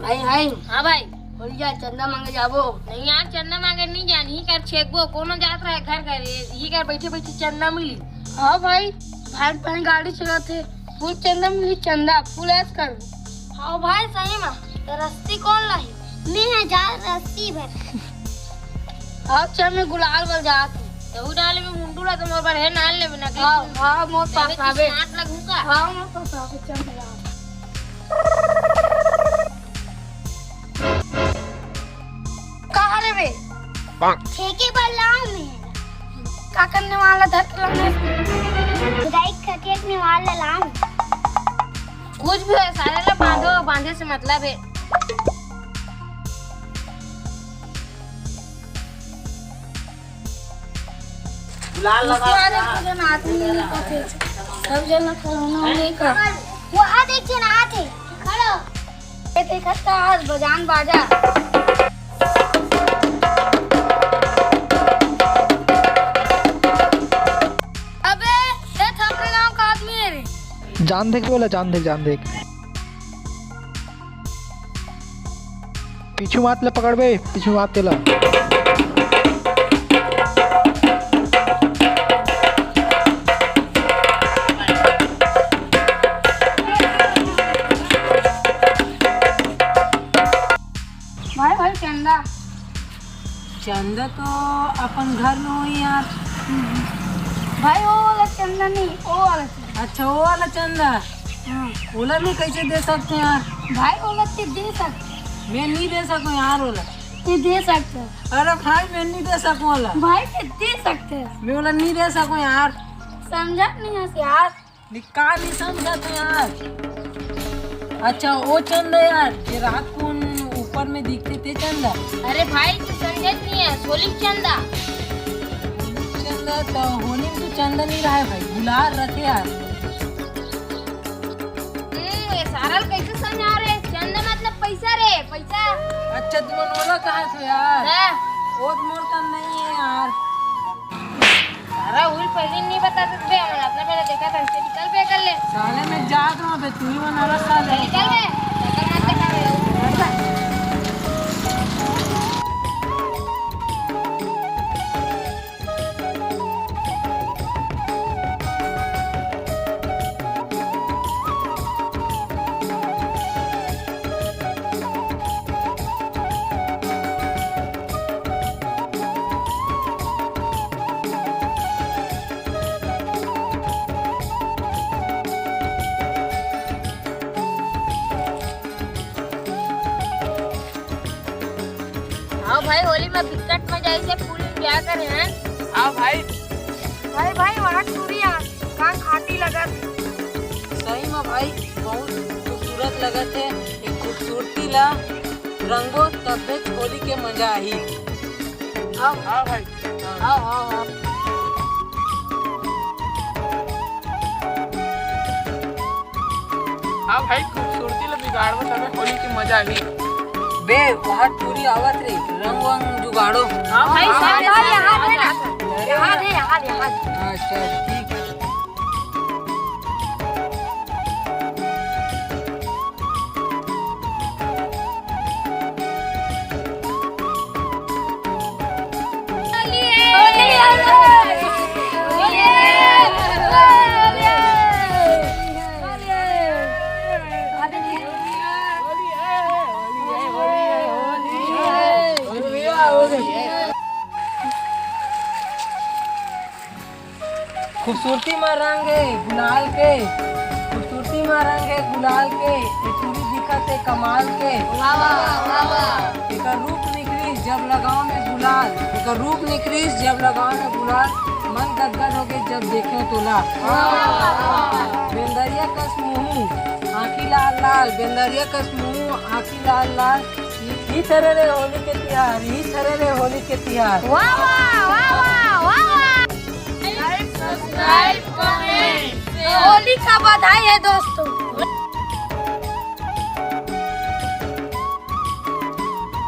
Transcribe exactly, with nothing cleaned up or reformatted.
भाई, भाई। हाँ भाई। बोल जा, चंदा मांगे जाबो। नहीं यार, चंदा मांगे नहीं जान, ही कर छेकबो, कोनो जात रहे घर घर, ये, ही कर बैठे बैठे चंदा मिली। हाँ भाई, भाई, भाई गाड़ी चलाते, फुल चंदा मिली, चंदा, फुल ऐश कर। हाँ भाई, सही में, तो रस्सी कौन लाई? मैं है जा रस्सी भर। अच्छा, मैं गुलाल बर जात हूँ। तहू डाले में मुंडू ला तो मोर बर है, नाल लेबे ना कि हाँ, हाँ, मोर पास आवे। स्मार्ट लगू का? हाँ, मोर पास आवे, चल जा। कहाँ रे बे? छेके बर लाम में। का करने वाला धर के लाम? खुदाई खकेटने वाला लाम। कुछ भी हो, सारे ला बांधो, बांधे से मतलब है। गुलाल लगा, गुलाल। सब जना कोरोना होने का। वो आ देख जना आते। खड़ो। ये देखत का आज बजान बाजा। अबे, ये तो अपने गांव का आदमी है रे। जान देख बोला, जान देख, जान देख। पीछू मात ले पकड़बे, पीछू मात तेला। भाई, भाई, चंदा। चंदा तो अपन घर में होई यार। भाई, वो वाला चंदा नहीं, वो वाला चंदा। अच्छा, वो वाला चंदा। हाँ। ओला मैं कैसे दे सकते हैं यार? भाई, ओला ते दे सकते। मैं नहीं दे सकूँ यार ओला। ते दे सकते। अरे भाई, मैं नहीं दे सकूँ ओला। भाई, ते दे सकते। मैं ओला नहीं दे सकूँ यार। समझा नहीं है यार। निकाल नहीं समझा तो यार। अच्छा, वो चंदा यार, ये रात को उन ऊपर में दिखते थे चंदा। अरे भाई, तू समझे नहीं है, होली चंदा। होली चंदा तो होली में तो चंदा नहीं रहा है भाई, गुलाल रखे यार। हम्म, ये सारा कैसे समझा रहे? चंदा मतलब पैसा रे, पैसा। अच्छा, तुम ओला कहाँ से यार? हाँ। वो तो मोर का नहीं है यार। सारा उल पहले नहीं बता सकते, हमन अपना पहले देखा था, चल निकल बे, कर ले। साले मैं जात रहा हूँ बे, तू ही बना रहा साले। निकल बे, शक्ल मत दिखा बे। हाँ भाई, होली में बिकट मजा आइसे, full enjoy करे हैं। हाँ भाई। भाई, भाई, वहाँ टूरी आ, का खाटी लगत। सही में भाई, बहुत खूबसूरत लगत है। एक खूबसूरती ला रंगो तब्बे होली के मजा आही। आओ। हाँ भाई। आओ, आओ, आओ। हाँ भाई, खूबसूरती ला बिगाड़बो तबे होली के मजा आही। बे, वहाँ टूरी आवत रे, रंग वंग जुगाड़ो। हाँ भाई, हाँ, साथ हाँ, में यहाँ दे ना। अरे यहाँ दे, यहाँ दे, यहाँ दे। अच्छा, ठीक है। खूबसूरती मा रंग हे गुलाल के, खूबसूरती मा रंग हे गुलाल के, ये टूरी दिखत हे कमाल के। वाह, वाह, वाह, वाह। एकर रूप निखरिस जब लगाव में गुलाल, एकर रूप निखरिस जब लगाव में गुलाल, मन गदगद होगे जब देखे तोला। वाह, वाह, वाह। बेंदरिया कस मुँह, आँखी लाल लाल, बेंदरिया कस मुँह, आँखी लाल लाल, ई थरे रे होली के तिहार, ई थरे रे होली के तिहार। वाह, वाह, वाह, वाह, वाह, वाह। Like, subscribe, comment। होली का बधाई है दोस्तों।